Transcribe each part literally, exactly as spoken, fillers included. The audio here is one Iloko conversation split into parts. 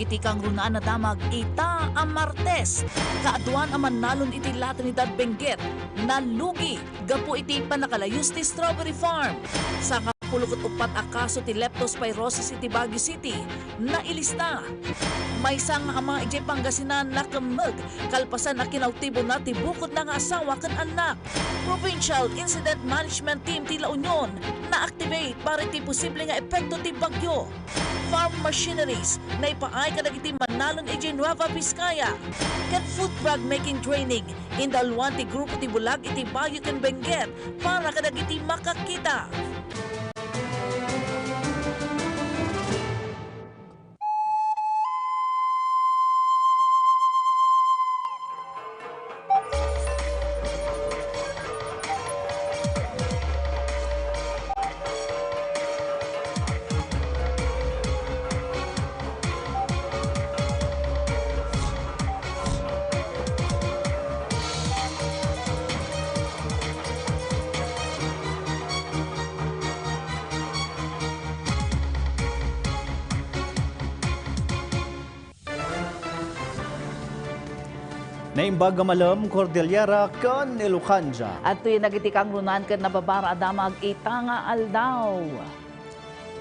Iti kangrunaan a damag ita a Martes, kaaduan a mannalon iti La Trinidad Benguet nalugi gapu iti pannakalayus ti strawberry farm. Sangapulu't uppat a kaso ti leptospirosis iti Baguio City nailista. Maysa nga ama idiay Pangasinan nakemmeg kalpasan a kinautibona ti bukodna nga asawa ken annak. Provincial Incident Management Team ti La Union na-activate para iti posible nga epekto ti bagyo. Farm machineries naipaay kadagiti mannalon idiay Nueva Vizcaya. Ket food bag making training, indaluan ti grupo ti bulag iti Baguio ken Benguet para kadagiti makakita. Naimbag a malem, Cordillera ken Ilocandia. Adtoyen dagiti kangrunaan ken nababara a damag ita nga aldaw.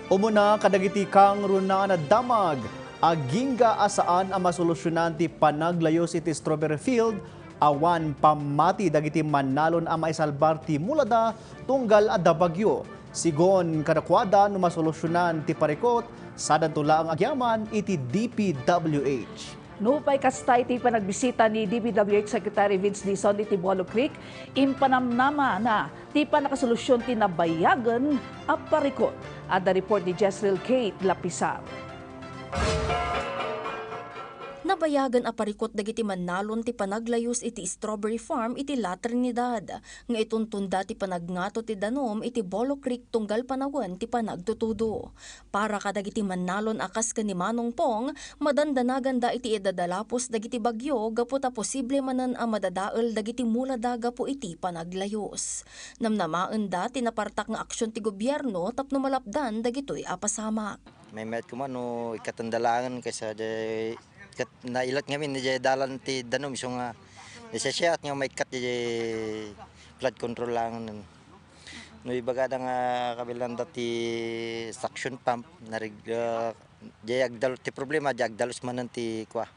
Umuna kadagiti kangrunaan a damag, agingga a saan a masolusyonan ti panaglayus iti strawberry field, awan pammati dagiti mannalon a maisalbar ti mulada tunggal adda bagyo. Sigun kadakuada, no masolusyonan ti parikut, sadanto laeng agyaman iti D P W H. Nupay kasta, iti panagbisita ni D P W H Secretary Vince Dizon iti Bolo Creek, impanamnamana ti pannakasolusyon ti nabayagen a parikut. Adda report ni Jezreel Kate Lapisar. Nabayagen a parikut dagiti mannalon ti panaglayus iti strawberry farm iti La Trinidad, nga ituntonda ti panagngato ti danum iti Bolo Creek tunggal panawen ti panagtutudo. Para kadagiti mannalon a kas ken ni Manong Pong, madandanaganda iti idadalapos dagiti bagyo gapu ta posible manen a madadael dagiti mulada gapu iti panaglayus. Namnamaenda ti napartak nga aksion ti gobierno tapno malapdan dagitoy a pasamak. Maymayat koma no ikkatenda laengen kaysa diay ket nailat ngamin diay dalan ti danum, isu nga nasisiaat nga maikkat diay flood control laengen. No ibagada nga kabilanda ti suction pump, narig-, ah, diay agdal-, ti problema, diay agdalus manen ti kua,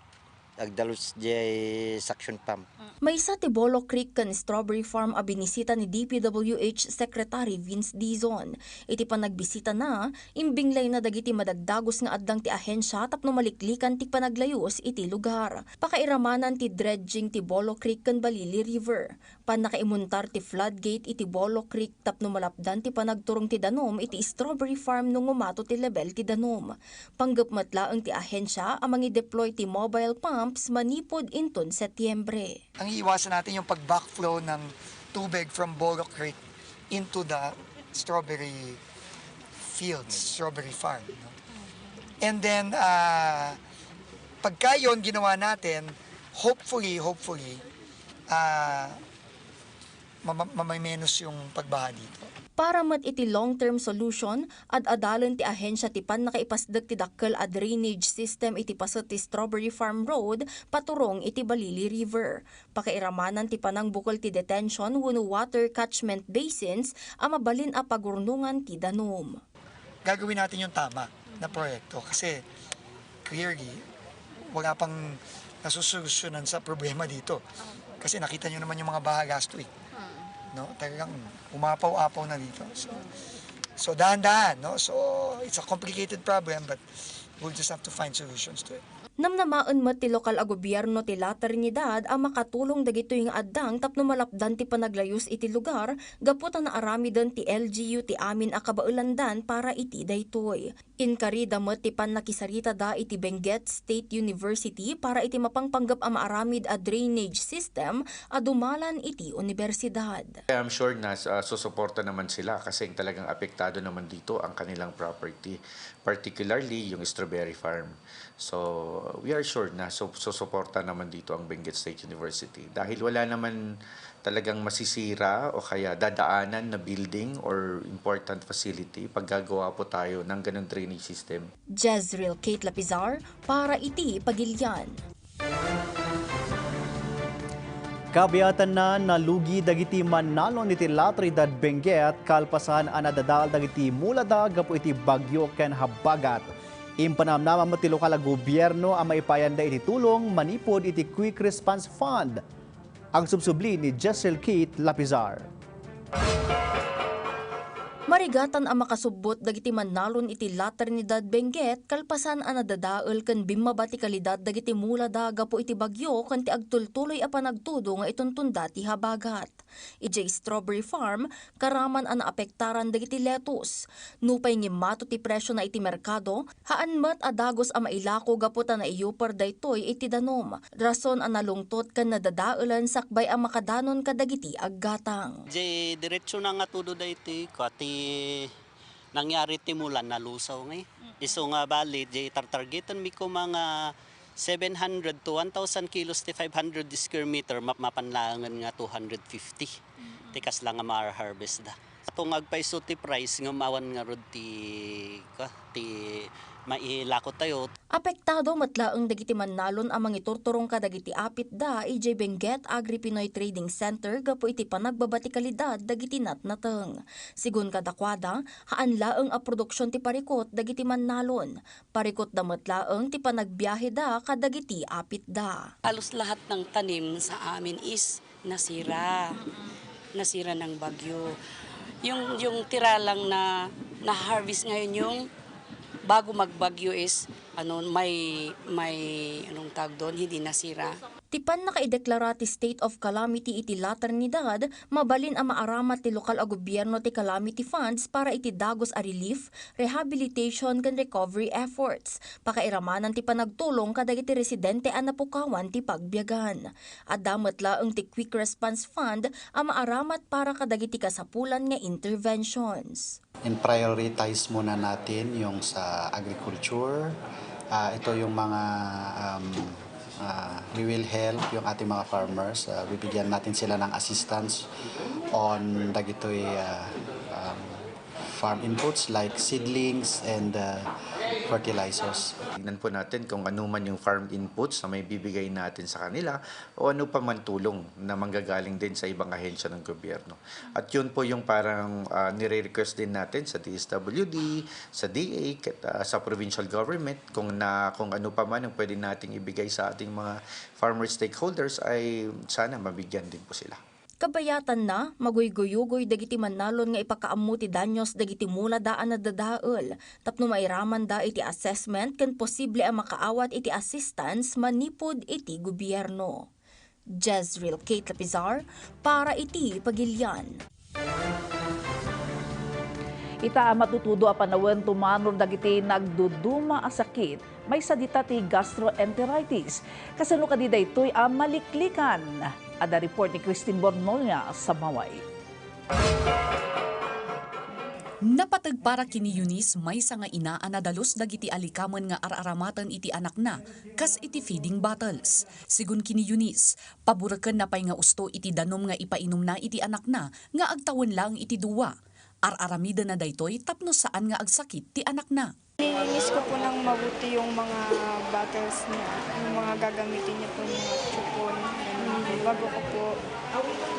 agdalus diay suction pump. Maysa ti Bolo Creek ken Strawberry Farm a binisita ni D P W H Secretary Vince Dizon. Iti panagbisitana, imbinglayna dagiti madagdagus nga addang ti ahensia tapno maliklikan ti panaglayus iti lugar. Pakairamanan ti dredging ti Bolo Creek ken Balili River. Pannakaimuntar ti floodgate iti Bolo Creek tapno malapdan ti panagturong ti danum iti strawberry farm no ngumato ti lebel ti danum. Panggep met laeng ti ahensia a mangi-deploy ti mobile pumps manipud inton Setyembre. Ang iiwasan natin yung pag-backflow ng tubig from Bolo Creek into the strawberry fields, strawberry farm, no? And then, ah, pagka yun ginawa natin, hopefully, hopefully, ah, mama-, mamamenos yung pagbaha dito. Para met iti long-term solution, ad-adalen ti ahensia ti pannakaipasdek ti dakkel a drainage system iti paset ti Strawberry Farm Road paturong iti Balili River. Pakairamanan ti panangbukel ti detention wenno water catchment basins a mabalin a pagurnongan ti danum. Gagawin natin yung tama na proyekto kasi clearly, wala pang nasusolusyonan sa problema dito. Kasi nakita nyo naman yung mga baha Gasto eh. No? Talagang umapaw-apaw na dito. So, so dahan-dahan, no? So, it's a complicated problem, but we'll just have to find solutions to it. Namnamaen met ti lokal a gobierno ti La Trinidad a makatulong dagitoy nga addang tapno malapdan ti panaglayus iti lugar gapu ta naaramiden ti L G U ti amin a kabaelandan para iti daytoy. Inkarida met ti pannakisaritada iti Benguet State University para iti mapangpanggep a maaramid a drainage system a dumalan iti universidad. I'm sure na, ah, susuporta naman sila kasi talagang apektado naman dito ang kanilang property, particularly yung strawberry farm. So, Uh, we are sure na su-, susuporta naman dito ang Benguet State University dahil wala naman talagang masisira o kaya dadaanan na building or important facility pag gagawa po tayo ng ganun drainage system. Jezreel Kate Lapizar para iti Pagilian. Kabiatanna, nalugi dagiti mannalon iti Latrinidad Benguet kalpasan a nadadael dagiti mulada gapu iti bagyo ken habagat. Impanamnama met ti lokal a gobierno a maipayanda iti tulong manipud iti Quick Response Fund. Agsubsubli ni Jezreel Kate Lapizar. Marigatan a makasubbot dagiti mannalon iti Latrinidad Benguet kalpasan a nadadael ken bimmaba ti kalidad dagiti mulada gapu iti bagyo ken ti agtultuloy a panagtudo nga ituntunda ti habagat. Idiay strawberry farm, karaman a naapektaran dagiti lettuce. Nupay ngimmato ti presiona iti merkado, haan met a dagus a mailako gapu ta naiyupar daytoy iti danum. Rason a nalungtot ken nadadaelen sakbay a makadanon kadagiti aggatang. Di diretso na nga tudo daytoy, kua ti nangyari ti mulan, nalusaw ngay. Isu nga bali, di tartargetan mi ko mga seven hundred to one thousand kilos ti five hundred square meter, map-, mapan laengen nga two hundred fifty ti kasla nga ma-harvest da. Ato nga agpaiso ti price nga maawan ngarud ti, ka, ti mailako tayo. Apektado met laeng dagiti mannalon a mangiturturong kadagiti apitda idiay Benguet Agri Pinoy Trading Center gapu iti panagbaba ti kalidad dagiti natnateng. Sigun kadakuada, haan laeng a produksion ti parikut dagiti mannalon. Parikutda met laeng ti panagbiaheda kadagiti apitda. Halos lahat ng tanim sa amin is nasira. Nasira ng bagyo. Yung, yung tira lang na na-harvest ngayon, yung bago magbagyo is, ano, may, may, anong tawag doon, hindi nasira. Ti pannakaideklara ti state of calamity iti Latrinidad, mabalin a maaramat ti lokal a gobierno ti calamity funds para iti dagus a relief, rehabilitation, ken recovery efforts. Pakairamanan ti panagtulong kadagiti residente a napukawan ti pagbiagan. Adda met laeng ti Quick Response Fund a maaramat para kadagiti kasapulan nga interventions. In prioritize muna natin yung sa agriculture. Ah, ito yung mga, um, ah, we will help yung ating mga farmers. Ah, bibigyan natin sila ng assistance on dagitoy, ah, um, farm inputs like seedlings and, ah, fertilizers. Tignan po natin kung ano man yung farm inputs na may bibigay natin sa kanila o ano pa man tulong na manggagaling din sa ibang ahensya ng gobyerno. At yun po yung parang, ah, nire-request din natin sa D S W D, sa D A, ket, ah, sa provincial government, kung na, kung ano pa man ang pwede nating ibigay sa ating mga farmer stakeholders ay sana mabigyan din po sila. Kabayatanna, maguyguyugoy dagiti mannalon nga ipakaammo ti danyos dagiti mulada a nadadael tapno mairamanda iti assessment ken posible a makaawat iti assistance manipud iti gobierno. Jezreel Kate Lapizar para iti Pagilian. Ita a matutudo a panawen tumano dagiti nagduduma a sakit, maysa dita ti gastroenteritis. Kasano kadi daytoy a maliklikan? Adda report ni Christine Bornolia, Sabaway. Napateg para ken ni Eunice, maysa nga ina a nadalus dagiti alikamen nga ar-aramaten iti anakna, kas iti feeding bottles. Sigun ken ni Eunice, paburekenna pay nga usto iti danum nga ipainumna iti anakna nga agtawen laeng iti dua. Ar-aramidenna daytoy tapno saan nga agsakit ti anakna. Nilinis ko po ng mabuti yung mga bottles niya, yung mga gagamitin niya po, yung mga tsupon, ganun. Bago ko po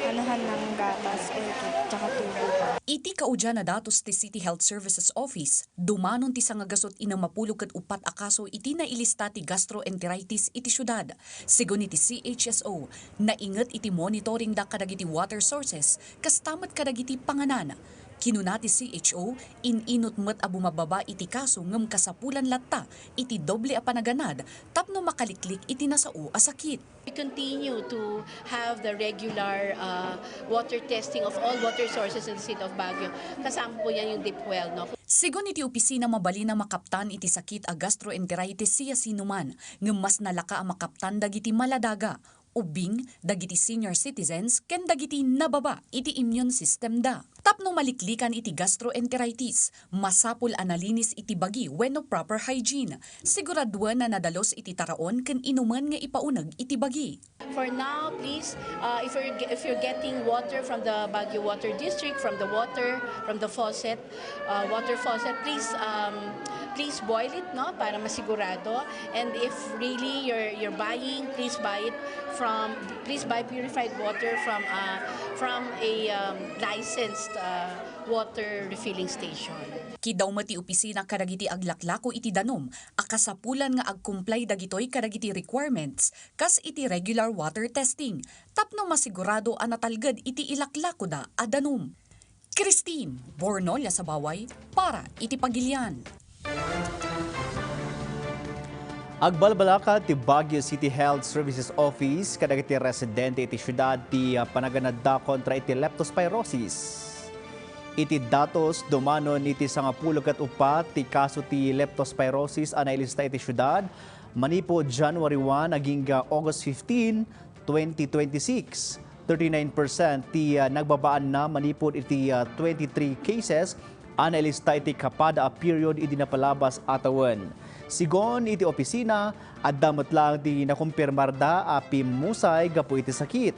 anuhan ng gatas, eh, tsaka tubig. Iti kaudian a datos ti City Health Services Office, dumanon ti sangagasut innem a pulo ket uppat a kaso iti nailista ti gastroenteritis iti siudad. Sigun iti C H S O, nainget iti monitoringda kadagiti water sources, kasta met kadagiti panganan. Kinuna ti C H O, in-inut met a bumababa iti kaso ngem kasapulan latta iti doble a panaganad tapno makaliklik iti nasao a sakit. We continue to have the regular, uh, water testing of all water sources in the state of Baguio. Kasama po yan yung deep well, no? Sigun iti opisina, mabalin a makaptan iti sakit a gastroenteritis siasinoman, ngem mas nalaka a makaptan dagiti maladaga, ubing, dagiti senior citizens, ken dagiti nababa iti immune system da. Tapno maliklikan iti gastroenteritis, masapul a nalinis iti bagi wenno proper hygiene. Siguraduen a nadalus iti taraon ken inumen nga ipauneg iti bagi. For now, please, uh, if you're ge-, if you're getting water from the Baguio Water District, from the water, from the faucet, uh, water faucet, please, um, please boil it, no, para masigurado. And if really you're, you're buying, please buy it from, please buy purified water from, uh, from a, um, licensed, uh, water refilling station. Kiddaw met ti opisina kadagiti aglaklako iti danum a kasapulan nga ag-comply dagitoy kadagiti requirements kas iti regular water testing tapno masigurado a natalged iti ilaklakoda a danum. Christine Bornolia Sabaway para iti Pagilian. Agbalbalaka ti Baguio City Health Services Office kadagiti residente iti siudad ti, ah, panaganadda kontra iti leptospirosis. Iti datos, dumanon iti sangapulo ket uppat ti kaso ti leptospirosis a nailista iti siudad manipud January one agingga August fifteen, twenty twenty-six. Thirty-nine percent ti, ah, nagbabaanna manipud iti, ah, twenty-three cases a nailista iti kapada a period idi napalabas a tawen. Sigun iti opisina, adda met laeng ti nakumpirmarda a pimmusay gapu iti sakit.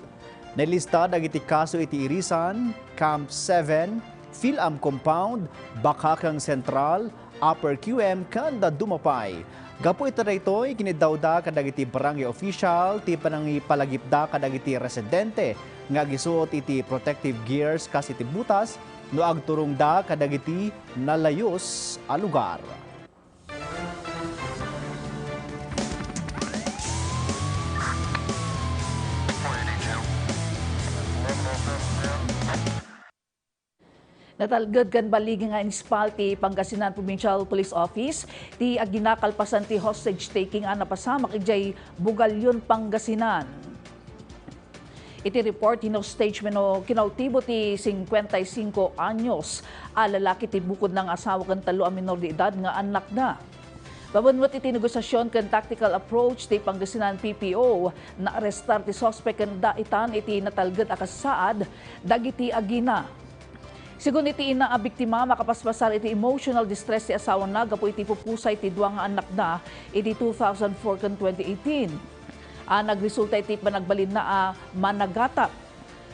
Nailista dagiti kaso iti Irisan, Camp seven, Phil-Am Compound, Bakakang Central, Upper Q M, ken Daduma pay. Gapu iti daytoy, kiniddawda kadagiti barangay official ti panangipalagipda kadagiti residente nga agisuot iti protective gears kas iti butas no agturongda kadagiti nalayus a lugar. Natalged ken balligi nga inispal ti Pangasinan Provincial Police Office ti agina kalpasan ti hostage taking a napasamak idiay Bugallon, Pangasinan. Iti report, hinostage wenno kinautibo ti singkuenta y singko anyos a lalaki ti bukodna nga asawa ken tallo a menor de edad nga annakna. Babaen met iti negosiasion ken tactical approach ti Pangasinan P P O, naarestar ti suspek ken daitan iti natalged a kasasaad dagiti agina. Sigun iti ina a biktima, makapaspasar iti emotional distress ti asawana gapu iti pupusay ti dua nga annakda iti two thousand four ken twenty eighteen a nagresulta iti panagbalinna a managatap.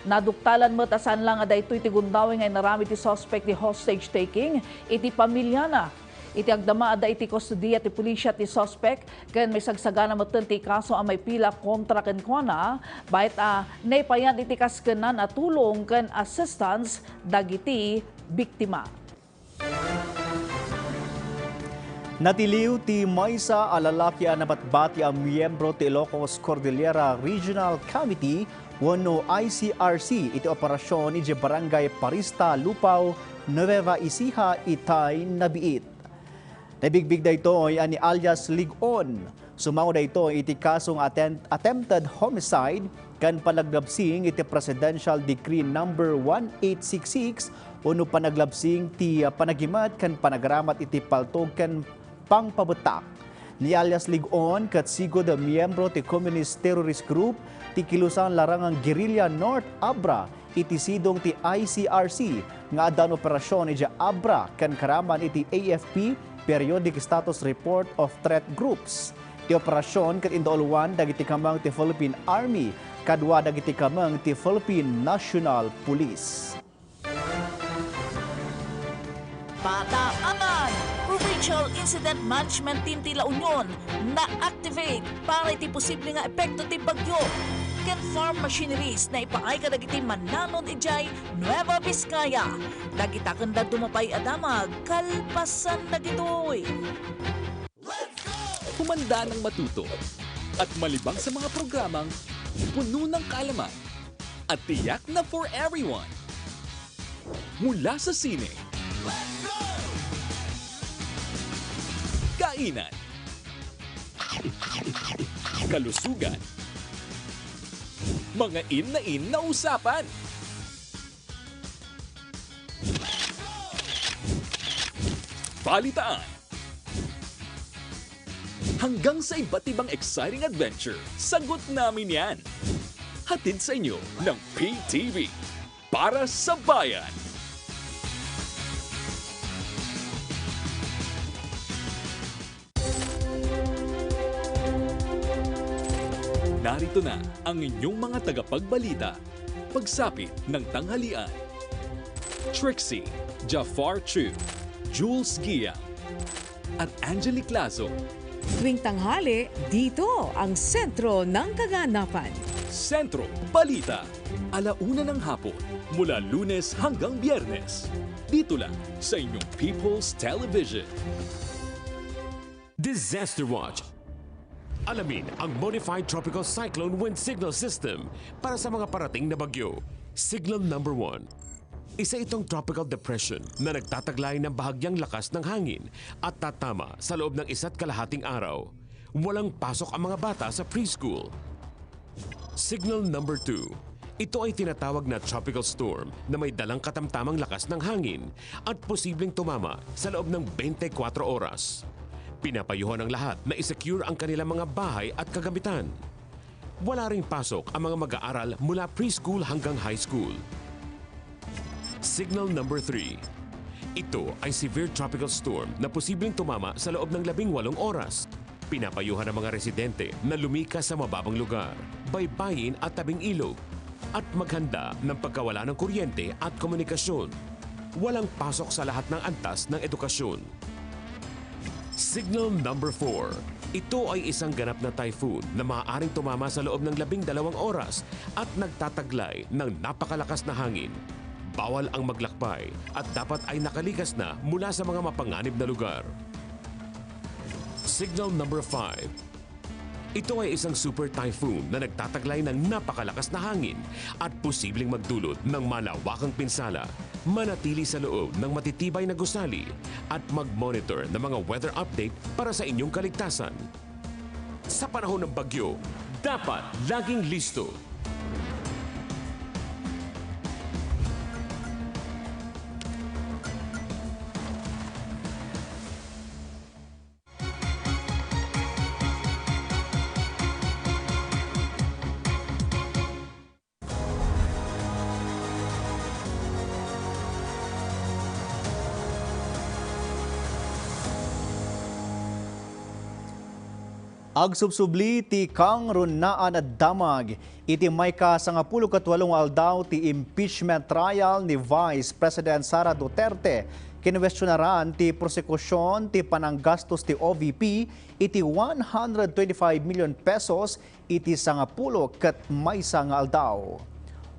Naduktalan met a saan la nga daytoy ti gundaway nga inaramid ti suspek ti hostage taking iti pamiliana. Iti agdama, adda iti kustodiya ti pulisya ti suspek ken maisagsagana metten ti kaso a maipila kontra kenkuana, bayat a naipayan iti kaskenan a tulong ken assistance dagiti biktima. Natiliw ti maysa a lalaki a nabatbati a miyembro ti Ilocos Cordillera Regional Committee wenno I C R C iti operasion idiay Barangay Parista, Lupao, Nueva Ecija, itay Nabiit. Nabigbig daytoy a ni alias Ligon. Sumango daytoy iti kaso nga atten-, attempted homicide ken panaglabsing iti Presidential Decree Number one eight six six, wenno panaglabsing ti, ah, panagimet ken panagaramat iti paltog ken pangpabettak. Ni alias Ligon ket sigud a miyembro ti Communist Terrorist Group ti Kilusan Larangan Guerrilla North, Abra, iti sidong ti I C R C nga addan operasion idiay Abra ken karaman iti A F P Periodic Status Report of Threat Groups. Ti operasion ket indauluan dagiti kameng ti Philippine Army kadua dagiti kameng ti Philippine National Police. Pataanan! Provincial Incident Management Team ti La Union na-activate para iti posible nga epekto ti bagyo. Ken farm machineries naipaay kadagiti mannanon idiay Nueva Vizcaya. Dagita ken dadduma pay a damag kalpasan dagitoy. Humanda nang matuto at malibang sa mga programang puno ng kaalaman at tiyak na for everyone. Mula sa sine, kainan, kalusugan, mga in na in na usapan, balitaan, hanggang sa iba't ibang exciting adventure, sagot namin yan. Hatid sa inyo ng P T V. Para sa Bayan. Narito na ang inyong mga tagapagbalita. Pagsapit ng tanghalian, Trixie, Jafar Chu, Jules Gia, at Angelic Lazo. Tuwing tanghali, dito ang sentro ng kaganapan. Sentro Balita, ala una ng hapon, mula Lunes hanggang Biyernes. Dito lang sa inyong People's Television. Disaster Watch. Alamin ang Modified Tropical Cyclone Wind Signal System para sa mga parating na bagyo. Signal number one. Isa itong tropical depression na nagtataglay ng bahagyang lakas ng hangin at tatama sa loob ng isa't kalahating araw. Walang pasok ang mga bata sa preschool. Signal number two. Ito ay tinatawag na tropical storm na may dalang katamtamang lakas ng hangin at posibleng tumama sa loob ng twenty-four oras. Pinapayuhan ang lahat na i-secure ang kanilang mga bahay at kagamitan. Wala ring pasok ang mga mag-aaral mula preschool hanggang high school. Signal number three. Ito ay severe tropical storm na posibleng tumama sa loob ng labing walong oras. Pinapayuhan ang mga residente na lumikas sa mababang lugar, baybayin at tabing ilog, at maghanda ng pagkawala ng kuryente at komunikasyon. Walang pasok sa lahat ng antas ng edukasyon. Signal number four. Ito ay isang ganap na typhoon na maaaring tumama sa loob ng labing dalawang oras at nagtataglay ng napakalakas na hangin. Bawal ang maglakbay at dapat ay nakalikas na mula sa mga mapanganib na lugar. Signal number five. Ito ay isang super typhoon na nagtataglay ng napakalakas na hangin at posibleng magdulot ng malawakang pinsala. Manatili sa loob ng matitibay na gusali at mag-monitor ng mga weather update para sa inyong kaligtasan. Sa panahon ng bagyo, dapat laging listo. Agsubsubli ti kangrunaan a damag iti maika sangapulo ket walo nga aldaw ti impeachment trial ni Vice President Sara Duterte. Kinuestionaran ti prosekusion ti pananggastos ti O V P iti one hundred twenty-five million pesos iti sangapulo ket maysa nga aldaw.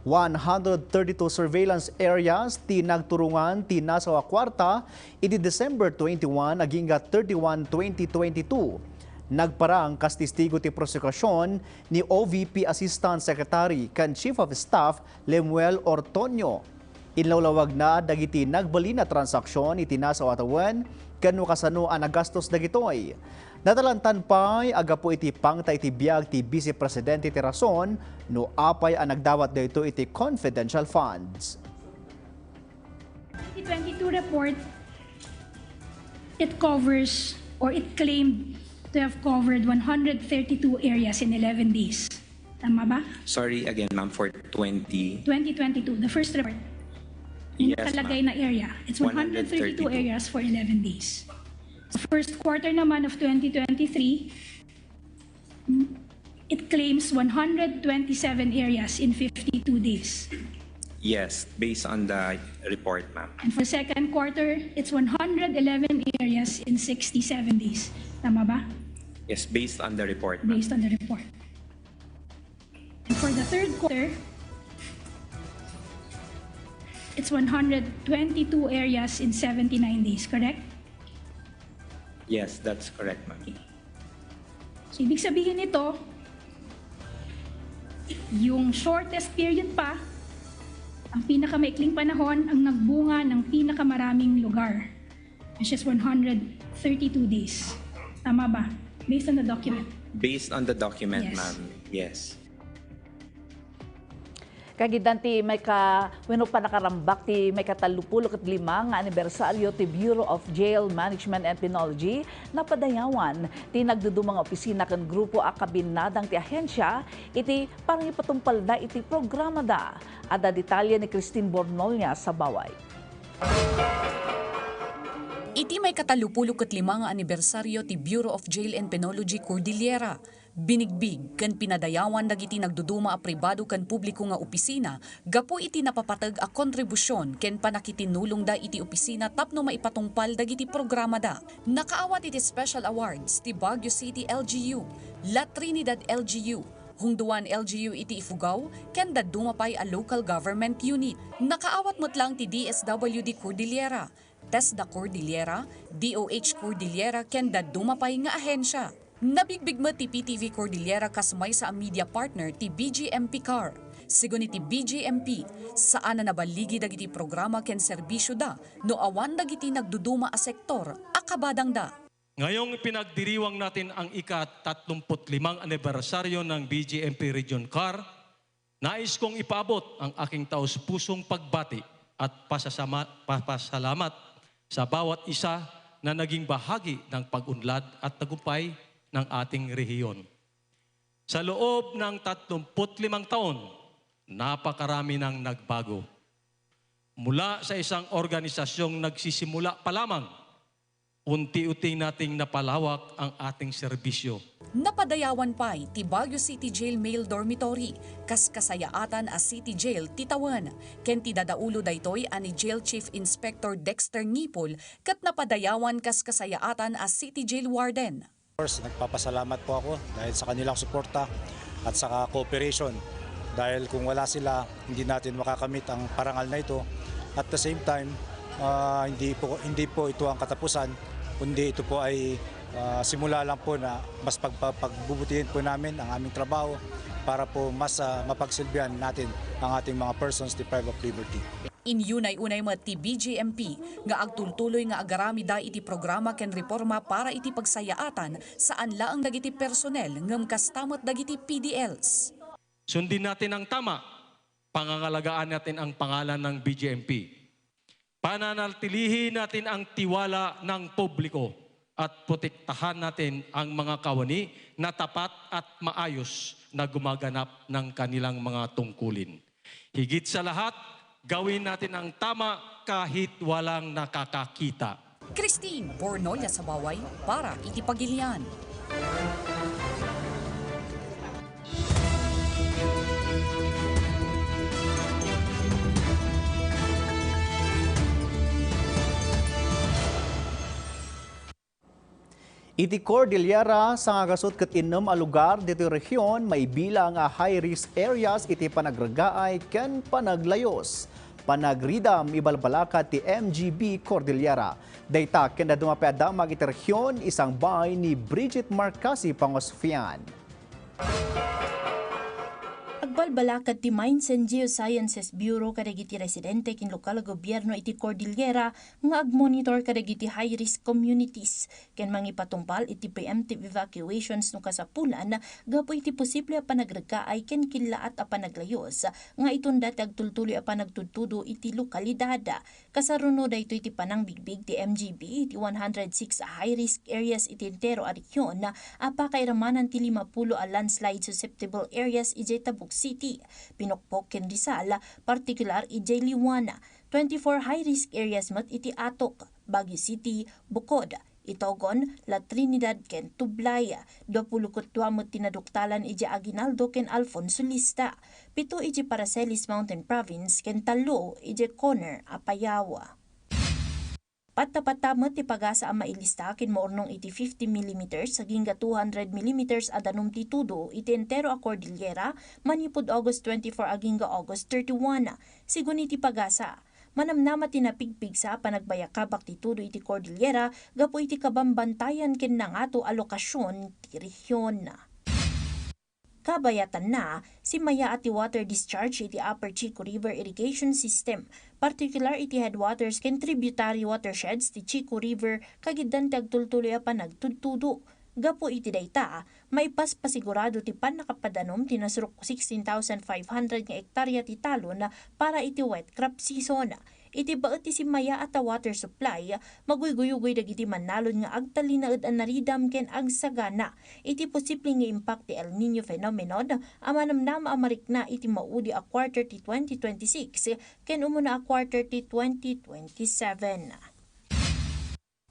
One hundred thirty-two surveillance areas ti nagturungan ti nasaw a kuarta idi December twenty-one agingga thirty-one, twenty twenty-two. Nagparang kas testigo ti prosekusion ni O V P Assistant Secretary ken Chief of Staff Lemuel Ortonio. Inlawlawagna dagiti nagbalin a transaksion iti nasaw a tawen ken no kasano a nagastos dagitoy. Natalantan pay a gapu iti pangta iti biag ti Vice Presidente ti rason no apay a nagdawat daytoy iti confidential funds. Twenty twenty-two report, it covers or it claimed to have covered one hundred thirty-two areas in eleven days. Tama ba? Sorry again, ma'am, for twenty. Twenty twenty-two, the first report. Yung Yes, nakalagay ma'am. Na area. It's one hundred thirty-two One hundred thirty-two. Areas for eleven days. Sa first quarter naman of twenty twenty-three, it claims one hundred twenty-seven areas in fifty-two days. Yes, based on the report, ma'am. And for the second quarter, it's one hundred eleven areas in sixty-seven days. Tama ba? Yes, based on the report, ma'am. Based on the report. And for the third quarter, it's one hundred twenty-two areas in seventy-nine days, correct? Yes, that's correct, ma'am. Okay. So, ibig sabihin nito, yung shortest period pa, ang pinakamaikling panahon ang nagbunga ng pinakamaraming lugar, which is one hundred thirty-two days. Tama ba? Based on the document. Based on the document, Yes. Ma'am. Yes. Kagiddan ti maika-, wenno panakarambak ti maikatallopulo ket lima nga anibersaryo ti Bureau of Jail Management and Penology, napadayawan ti nagduduma nga opisina ken grupo a kabinnadang ti ahensia iti pangipatumpalda iti programada. Adda detalye ni Christine Bornolia Sabaway. Iti maikatallopulo ket lima nga anibersaryo ti Bureau of Jail and Penology Cordillera, Binigbig ken pinadayawan dagiti nagduduma a pribado ken publiko nga opisina gapu iti napapateg a kontribusion ken panakitinulongda iti opisina tapno maipatungpal dagiti programada. Nakaawat iti special awards ti Baguio City L G U, La Trinidad L G U, Hungduan L G U iti Ifugao, ken dadduma pay a local government unit. Nakaawat met laeng ti D S W D Cordillera, TESDA Cordillera, D O H Cordillera, ken dadduma pay nga ahensya. Nabigbig met ti P T V Cordillera kas maysa a media partner ti B G M P Car. Sigun iti B G M P, saan a naballigi dagiti programa ken serbisioda no awan dagiti nagduduma a sektor a kabadangda. Ngayong ipinagdiriwang natin ang ika-tatlumpu't limang anibersaryo ng B G M P Region Car, nais kong ipaabot ang aking taus-pusong pagbati at pasasama-, papasalamat sa bawat isa na naging bahagi ng pag-unlad at tagumpay ng ating rehiyon. Sa loob ng tatlumpu't limang taon, napakarami nang nagbago. Mula sa isang organisasyong nagsisimula pa lamang, unti-unti nating napalawak ang ating serbisyo. Napadayawan pay ti Baguio City Jail Male Dormitory, kas kasayaatan a City Jail ti tawen, ken ti dadaulo daytoy a ni Jail Chief Inspector Dexter Ngipol ket napadayawan kas kasayaatan a City Jail Warden. Of course, nagpapasalamat po ako dahil sa kanilang suporta at sa cooperation. Dahil kung wala sila, hindi natin makakamit ang parangal na ito. At the same time, ah, hindi po, hindi po ito ang katapusan, kundi ito po ay, ah, simula lang po na mas pagpa-, pagbubutihin po namin ang aming trabaho para po mas, ah, mapagsilbihan natin ang ating mga persons deprived of liberty. Inyunay-unay met ti B G M P nga agtultuloy nga agaramida iti programa ken reporma para iti pagsayaatan, saan laeng dagiti personnel ngem kasta met dagiti P D Ls. Sundin natin ang tama, pangangalagaan natin ang pangalan ng B G M P. Pananatilihin natin ang tiwala ng publiko at protektahan natin ang mga kawani na tapat at maayos na gumaganap ng kanilang mga tungkulin. Higit sa lahat, gawin natin ang tama kahit walang nakakakita. Christine Bornolia Sabaway para iti Pagilian. Iti Cordillera, sangagasut ket innem a lugar ditoy rehiyon maibilang a high-risk areas iti panagregaay ken panaglayus. Panagridam ibalbalakat ti M G B Cordillera. Dayta ken dadduma pay a damag iti rehiyon, isangbay ni Bridget Marcasi Pangosufian. Agbalbalakat ti Mines and Geosciences Bureau kadagiti residente ken lokal a gobierno iti Cordillera nga agmonitor kadagiti high-risk communities ken mangipatungpal iti preemptive evacuations no kasapulan gapu iti posible a panagregaay ken killaat a panaglayus nga itunda ti agtultuloy a panagtudtudo iti lokalidad. Kasaruno daytoy ti panangbigbig ti M G B iti one hundred six a high-risk areas iti entero a rehiyon a pakairamanan ti limapulo a landslide susceptible areas idiay Tabuk City, Pinukpok ken Rizal, partikular idiay Liwan. Twenty-four high-risk areas met iti Atok, Baguio City, Bukod, Itogon, La Trinidad ken Tublay. Duapulo ket dua met ti naduktalan idiay Aguinaldo ken Alfonso Lista. Pito idiay Paracelis Mountain Province ken tallo idiay Coner, Apayao. Patta-patta met ti pagasa a mailista ken maurnong iti fifty millimeters agingga two hundred millimeters a danum ti tudo iti entero a Cordillera manipud August twenty-four agingga August thirty-one. Sigun iti pagasa, manamnama ti napigpigsa a panagbayakabak ti tudo iti Cordillera gapu iti kabambantayan ken nangato a lokasion ti rehion. Kabayatanna, simmayaat ti water discharge iti Upper Chico River Irrigation System, partikular iti headwaters ken tributary watersheds ti Chico River, kagiddan ti agtultuloy a panagtudtudo. Gapu iti dayta, maipaspasigurado ti pannakapadanum ti nasruk sixteen thousand five hundred nga ektarya ti talon para iti wet crop season. Iti baet ti simmayaat a water supply, maguyguyugoy dagiti mannalon nga agtalinaed a naridam ken agsagana iti posible nga impact ti El Niño phenomenon a manamnama a marikna iti maudi a quarter ti twenty twenty-six ken umuna a quarter ti twenty twenty-seven.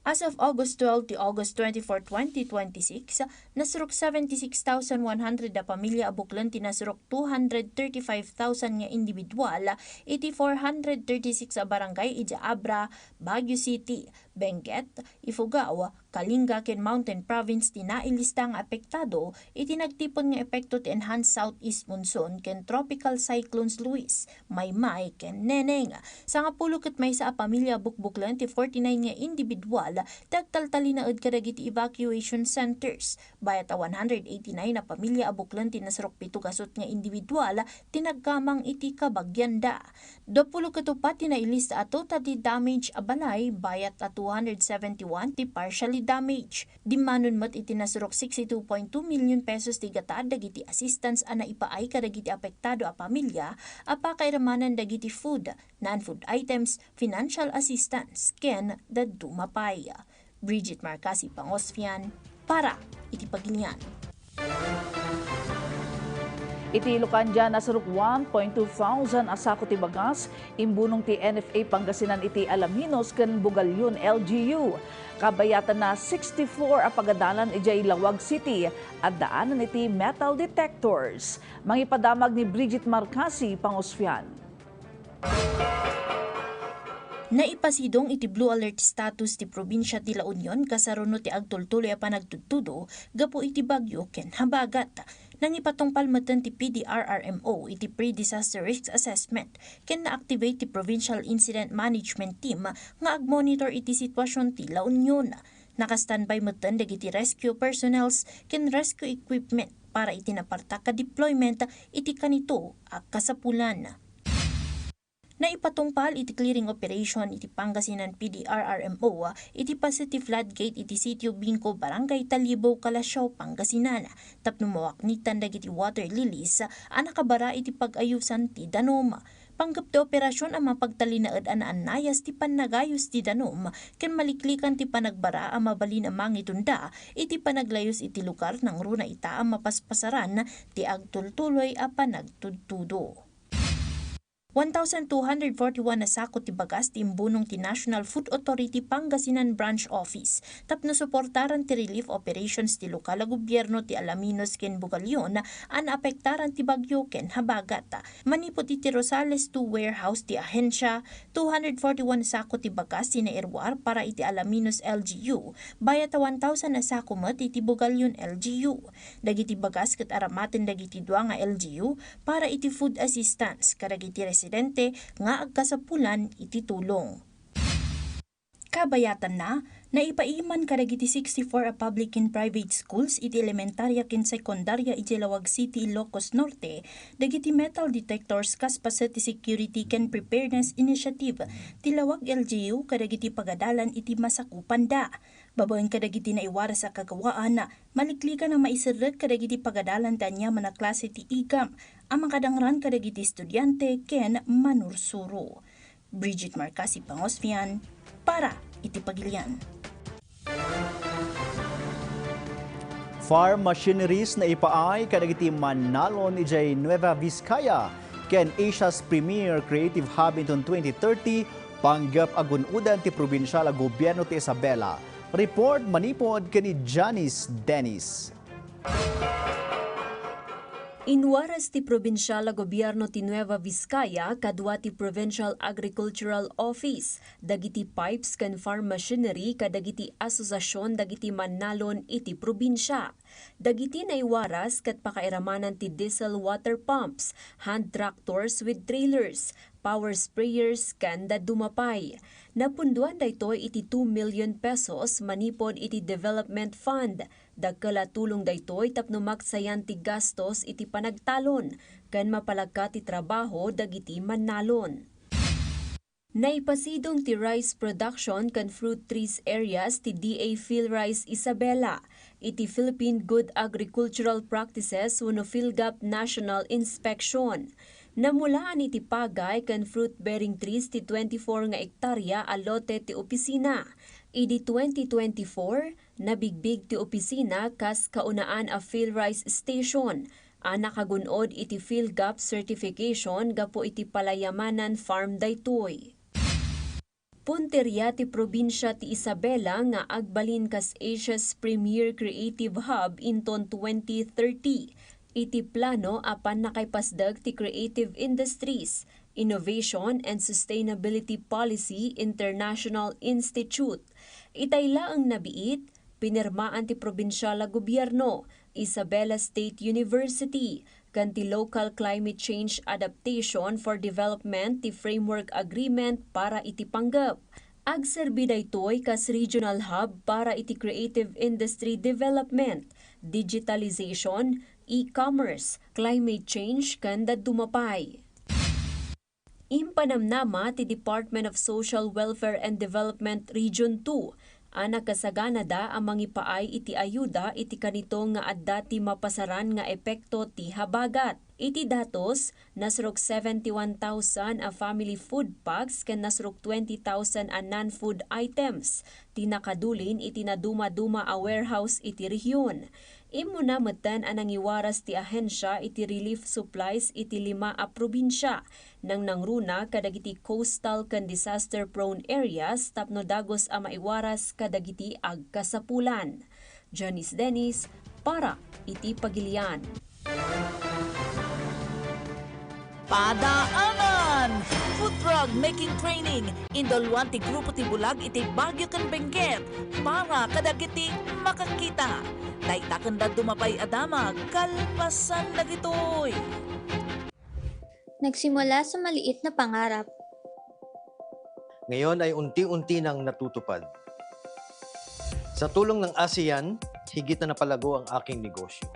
As of August twelve ti August twenty-four, twenty twenty-six, nasurok seventy-six thousand one hundred a pamilya a buklen ti nasurok two hundred thirty-five thousand nga individual iti four hundred thirty-six a barangay idiay Abra, Baguio City, Benguet, Ifugao, Kalinga ken Mountain Province ti nailista nga apektado iti nagtipon nga epekto ti Enhanced Southeast Monsoon ken Tropical Cyclones Luis, Maymay, ken Neneng. Sangapulo ket maysa a pamilya a bukbuklen ti forty-nine nga individual ti agtaltalinaed kadagiti evacuation centers. Bayat a one hundred eighty-nine a pamilya a buklen ti nasurok pito gasut nga individual ti nagkamang iti kabagianda. Duapulo ket uppat ti nailista a totally damage a balay, bayat a two hundred seventy-one ti partially damage. Dimmanon met iti nasurok sixty-two point two million pesos ti gatad dagiti assistance a naipaay kadagiti apektado a pamilya a pakairamanan dagiti food, non-food items, financial assistance, ken dadduma pay. Bridget Marcasi Pangosfian para iti Pagilian. Iti Lucandia, nasurok one point two thousand a sako ti bagas imbunong ti N F A Pangasinan iti Alaminos ken Bugallon L G U. Kabayatanna, sixty-four a pagadalan idiay Laoag City addaanan iti metal detectors. Mangipadamag ni Bridget Marcasi Pangosfian. Naipasidong iti Blue Alert status ti probinsia ti La Union kasaruno ti agtultuloy a panagtudtudo gapu iti bagyo ken habagat. Nangipatungpal metten ti P D R R M O iti Pre-Disaster Risk Assessment ken na-activate ti Provincial Incident Management Team nga agmonitor iti sitwasion ti La Union. Naka-standby metten dagiti rescue personnels ken rescue equipment para iti napartak a deployment iti kanito a kasapulan. Naipatungpal iti clearing operation iti Pangasinan P D R R M O iti Pasiti Floodgate iti Sitio Bingko, Barangay Talibo, Calasiao, Pangasinan, tapno mawaknitan dagiti water lilies a nakabara iti pag-ayusan ti danum. Panggep ti operasyon a mapagtalinaed a naannayas ti pannagayus ti danum ken maliklikan ti panagbara a mabalin a mangitunda iti panaglayus iti lugar nangruna ita a mapaspasaran ti agtultuloy a panagtudtudo. One thousand two hundred forty-one a sako ti bagas ti imbunong ti National Food Authority Pangasinan Branch Office tapno suportaran ti relief operations ti lokal a gobierno ti Alaminos ken Bugallon a naapektaran ti bagyo ken habagat. Manipud iti Rosales two warehouse ti ahensia, two hundred forty-one sako ti bagas ti nairuar para iti Alaminos L G U, bayat a one thousand a sako met iti Bugallon L G U. Dagiti bagas ket aramaten dagiti dua nga L G U para iti food assistance kadagiti residente nga agkasapulan iti tulong. Kabayatanna, naipaiman kadagiti sixty-four a public ken private schools iti elementaria ken sekundaria iti Laoag City, Ilocos Norte, dagiti metal detectors kas paset ti Security ken Preparedness Initiative ti Laoag L G U kadagiti pagadalan iti masakupanda. Babaen kadagiti naiwaras a kagawaan, maliklikan a maiserrek kadagiti pagadalan ti aniaman a klase ti igam a makadangran kadagiti estudiante ken manursuro. Bridget Marcasi Pangosfian para iti Pagilian. Farm machineries naipaay kadagiti mannalon idiay Nueva Vizcaya ken Asia's Premier Creative Hub inton twenty thirty, panggep a gun-odan ti probinsial a gobierno ti Isabela. Report manipud ken ni Janice Dennis. Inwaras ti probinsial a gobierno ti Nueva Vizcaya kadua ti Provincial Agricultural Office dagiti pipes ken farm machinery kadagiti asosasion dagiti mannalon iti probinsia. Dagiti naiwaras ket pakairamanan ti diesel water pumps, hand tractors with trailers, power sprayers, ken dadduma pay. Napunduan daytoy iti two million pesos manipud iti Development Fund. Dakkel a tulong daytoy tapno maksayan ti gastos iti panagtalon ken mapalagka ti trabaho dagiti mannalon. Naipasidong ti rice production ken fruit trees areas ti D A PhilRice Isabela iti Philippine Good Agricultural Practices wenno PhilGAP National Inspection. Namulaan iti pagay ken fruit-bearing trees ti twenty-four nga ektarya a lote ti opisina. Idi twenty twenty-four, nabigbig ti opisina kas kaunaan a PhilRice Station a nakagun-od iti PhilGAP certification gapu iti palayamanan farm daytoy. Punteria ti probinsia ti Isabela nga agbalin kas Asia's premier creative hub inton twenty thirty, iti plano a pannakaipasdek ti Creative Industries, Innovation and Sustainability Policy International Institute. Itay laeng nabiit, pinirmaan ti probinsial a gobierno, Isabela State University, ken ti Local Climate Change Adaptation for Development ti Framework Agreement para iti panggep. Agserbi daytoy kas regional hub para iti creative industry development, digitalization, e-commerce, climate change, ken dadduma pay. Impanamnama ti Department of Social Welfare and Development Region two a nakasaganada a mangipaay iti ayuda iti kanito nga adda ti mapasaran nga epekto ti habagat. Iti datos, nasrok seventy-one thousand a family food packs ken nasrok twenty thousand a non-food items ti nakadulin iti nadumaduma a warehouse iti rehiyon. Immuna metten a nangiwaras ti ahensia iti relief supplies iti lima a probinsia, nangnangruna kadagiti coastal ken disaster-prone areas tapno dagus a maiwaras kadagiti agkasapulan. Janice Dennis para iti Pagilian. Padaangan! Food rug making training. Induluan ti grupo ti bulag iti Baguio ken Benguet para kadagiti makakita. Dayta ken dadduma pay a damag kalpasan dagitoy. Nagsimula sa maliit na pangarap. Ngayon ay unti-unti nang natutupad. Sa tulong ng ASEAN, higit na napalago ang aking negosyo.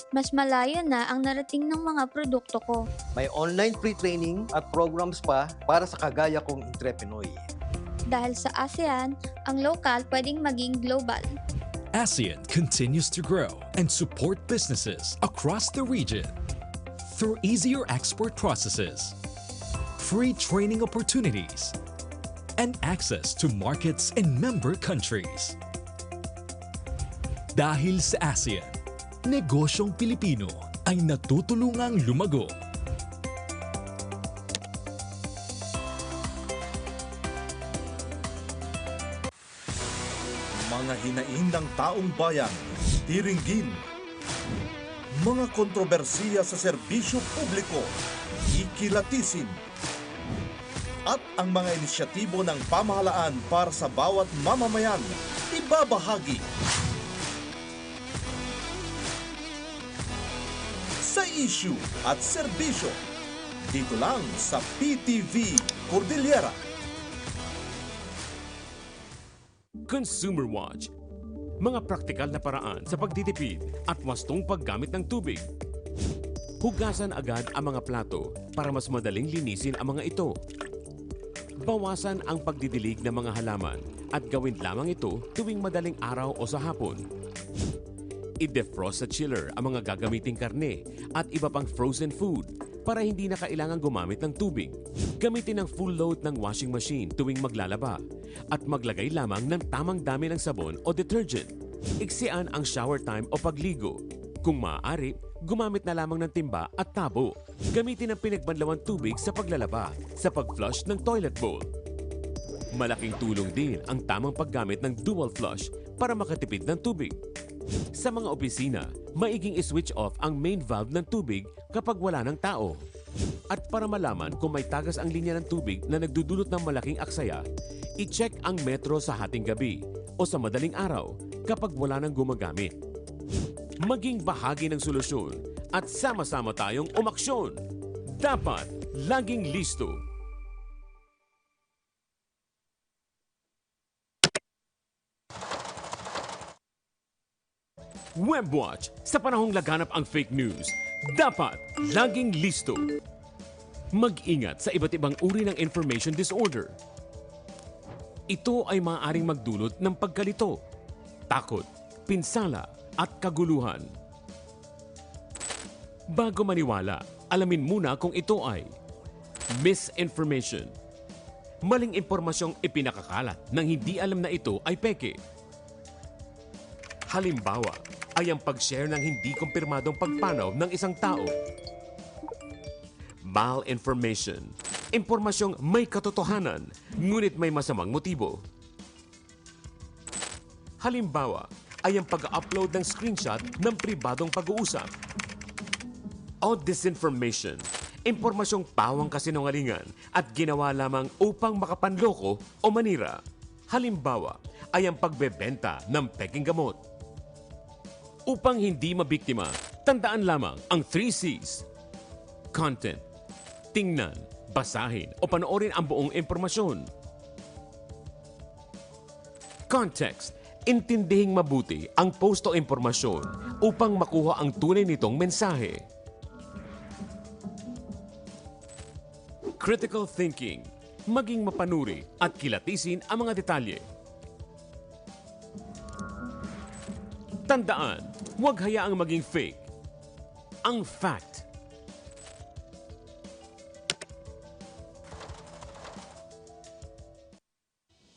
Mas malayo na ang narating ng mga produkto ko. May online free training at programs pa para sa kagaya kong entrepreneur. Dahil sa ASEAN, ang lokal pwedeng maging global. ASEAN continues to grow and support businesses across the region through easier export processes, free training opportunities, and access to markets in member countries. Dahil sa ASEAN, negosyong Pilipino ay natutulungang lumago. Mga hinaing ng taong bayan, tiringgin. Mga kontrobersiya sa serbisyo publiko, ikilatisin. At ang mga inisyatibo ng pamahalaan para sa bawat mamamayan, ibabahagi. Sa isyu at serbisyo, dito lang sa P T V Cordillera. Consumer Watch. Mga praktikal na paraan sa pagtitipid at wastong paggamit ng tubig. Hugasan agad ang mga plato para mas madaling linisin ang mga ito. Bawasan ang pagdidilig ng mga halaman at gawin lamang ito tuwing madaling araw o sa hapon. I-defrost sa chiller ang mga gagamiting karne at iba pang frozen food para hindi na kailangang gumamit ng tubig. Gamitin ang full load ng washing machine tuwing maglalaba at maglagay lamang ng tamang dami ng sabon o detergent. Iksian ang shower time o pagligo. Kung maaari, gumamit na lamang ng timba at tabo. Gamitin ang pinagbanlawang tubig sa paglalaba, sa pag-flush ng toilet bowl. Malaking tulong din ang tamang paggamit ng dual flush para makatipid ng tubig. Sa mga opisina, maiging i-switch off ang main valve ng tubig kapag wala ng tao. At para malaman kung may tagas ang linya ng tubig na nagdudulot ng malaking aksaya, i-check ang metro sa hating gabi o sa madaling araw kapag wala nang gumagamit. Maging bahagi ng solusyon at sama-sama tayong umaksyon. Dapat laging listo. Webwatch, sa panahong laganap ang fake news, dapat laging listo. Mag-ingat sa iba't ibang uri ng information disorder. Ito ay maaaring magdulot ng pagkalito, takot, pinsala, at kaguluhan. Bago maniwala, alamin muna kung ito ay misinformation. Maling impormasyong ipinakakalat nang hindi alam na ito ay peke. Halimbawa ay ang pag-share ng hindi kumpirmadong pagpanaw ng isang tao. Malinformation. impormasyong may katotohanan, ngunit may masamang motibo. Halimbawa ay ang pag-upload ng screenshot ng pribadong pag-uusap. O disinformation, impormasyong pawang kasinungalingan at ginawa lamang upang makapanloko o manira. Halimbawa ay ang pagbebenta ng pekeng gamot. Upang hindi mabiktima, tandaan lamang ang three Cs. Content. Tingnan, basahin o panoorin ang buong impormasyon. Context. Intindihing mabuti ang post o impormasyon upang makuha ang tunay nitong mensahe. Critical thinking. Maging mapanuri at kilatisin ang mga detalye. Tandaan, huwag hayaang maging fake ang fact.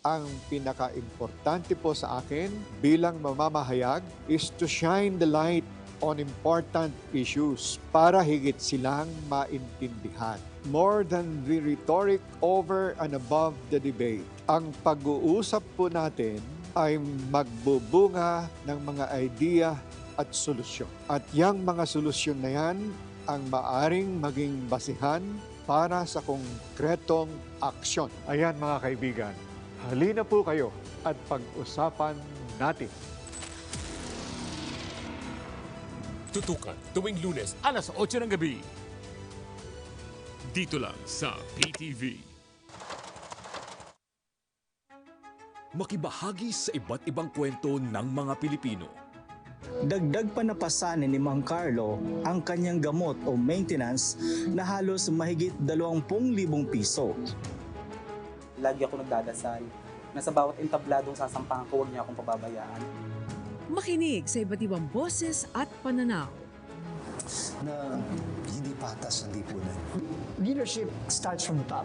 Ang pinakaimportante po sa akin bilang mamamahayag is to shine the light on important issues para higit silang maintindihan. More than the rhetoric, over and above the debate, ang pag-uusap po natin ay magbubunga ng mga idea at solusyon. At yang mga solusyon na yan ang maaring maging basihan para sa konkretong aksyon. Ayan, mga kaibigan, halina po kayo at pag-usapan natin. Tutukan tuwing Lunes alas otso ng gabi. Dito lang sa P T V. Makibahagi sa iba't ibang kwento ng mga Pilipino. Dagdag pa na pasanin ni Mang Carlo ang kanyang gamot o maintenance na halos mahigit dalawampu't libong piso. Lagi ako nagdadasal na sa bawat entabladong sasampahan ko, huwag niya akong pababayaan. Makinig sa iba't ibang boses at pananaw. Na hindi patas ang lipunan. Leadership starts from the top.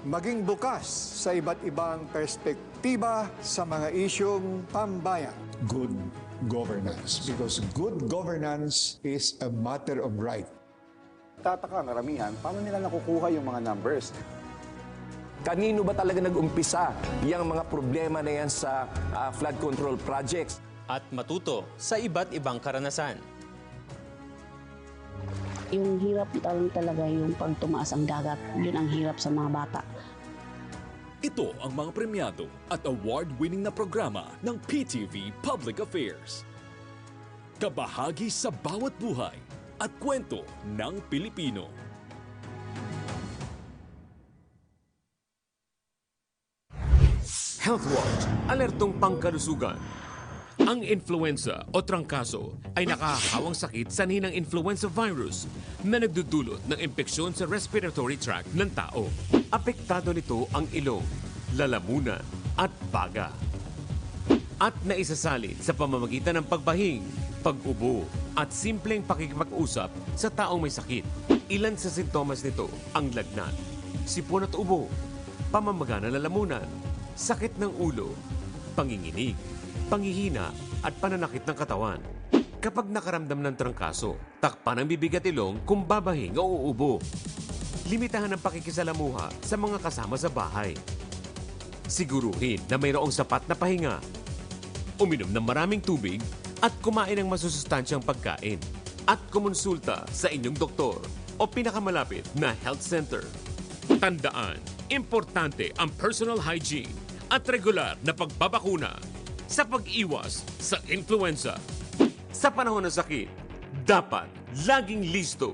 Maging bukas sa iba't ibang perspektiba sa mga isyung pambayan. Good governance, because good governance is a matter of right. Tataka ang karamihan, paano nila nakukuha yung mga numbers? Kanino ba talaga nag-umpisa yang mga problema na yan sa, ah, flood control projects? At matuto sa iba't ibang karanasan. Yung hirap lang talaga yung pag tumaas ang dagat, yun ang hirap sa mga bata. Ito ang mga premiado at award-winning na programa ng P T V Public Affairs. Kabahagi sa bawat buhay at kwento ng Pilipino. Health Watch, alertong pangkalusugan. Ang influenza o trangkaso ay nakahahawang sakit sanhi ng influenza virus na nagdudulot ng impeksyon sa respiratory tract ng tao. Apektado nito ang ilong, lalamunan, at baga. At naisasalin sa pamamagitan ng pagbahing, pag-ubo, at simpleng pakikipag-usap sa taong may sakit. Ilan sa sintomas nito ang lagnat, sipon at ubo, pamamaga ng lalamunan, sakit ng ulo, panginginig, panghihina, at pananakit ng katawan. Kapag nakaramdam ng trangkaso, takpan ang bibig at ilong kung babahing o uubo. Limitahan ang pakikisalamuha sa mga kasama sa bahay. Siguruhin na mayroong sapat na pahinga. Uminom ng maraming tubig at kumain ng masusustansyang pagkain. At kumonsulta sa inyong doktor o pinakamalapit na health center. Tandaan, importante ang personal hygiene at regular na pagbabakuna sa pag-iwas sa influenza. Sa panahon ng sakit, dapat laging listo.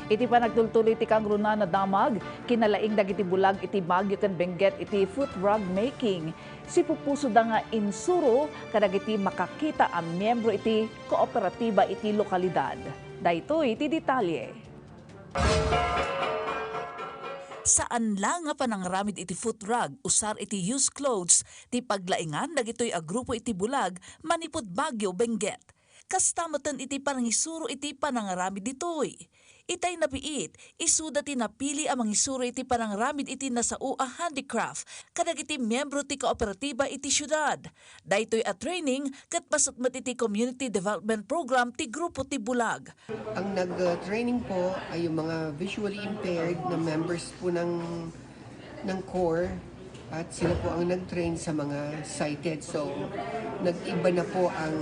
Iti panagtultuloy ti kangruna a damag, kinalaing dagiti bulag iti Baguio ken Benguet iti foot rug making. Sipupusoda nga insuro kadagiti makakita a miyembro iti kooperatiba iti lokalidad. Daytoy ti detalye. Saan la nga panangaramid iti foot rug, usar iti used clothes, ti paglaingan dagitoy a grupo iti bulag manipud Baguio, Benguet. Kasta metten iti panangisuro iti panangaramid ditoy. Itay nabiit, isuda ti napili a mangisuro iti panangaramid iti nasao a handicraft kadagiti miyembro ti kooperatiba iti siudad. Daytoy a training ket paset met iti community development program ti grupo ti bulag. Ang nag-training po ay yung mga visually impaired na members po ng, ng core at sila po ang nag-train sa mga sighted. So, nag-iba na po ang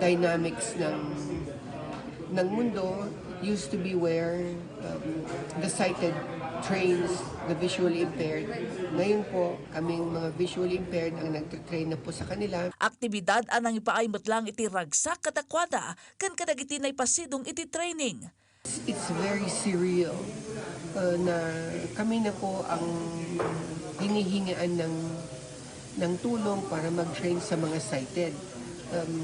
dynamics ng, ng mundo. Used to be where, um, the sighted trains the visually impaired. Ngayon po, kaming mga visually impaired ang nagtitrain na po sa kanila. Aktibidad a nangipaay met lang iti ragsak kadakuada ken kadagiti naipasidong iti training. It's very surreal, uh, na kami na po ang hinihingaan ng, ng tulong para mag-train sa mga sighted. Um,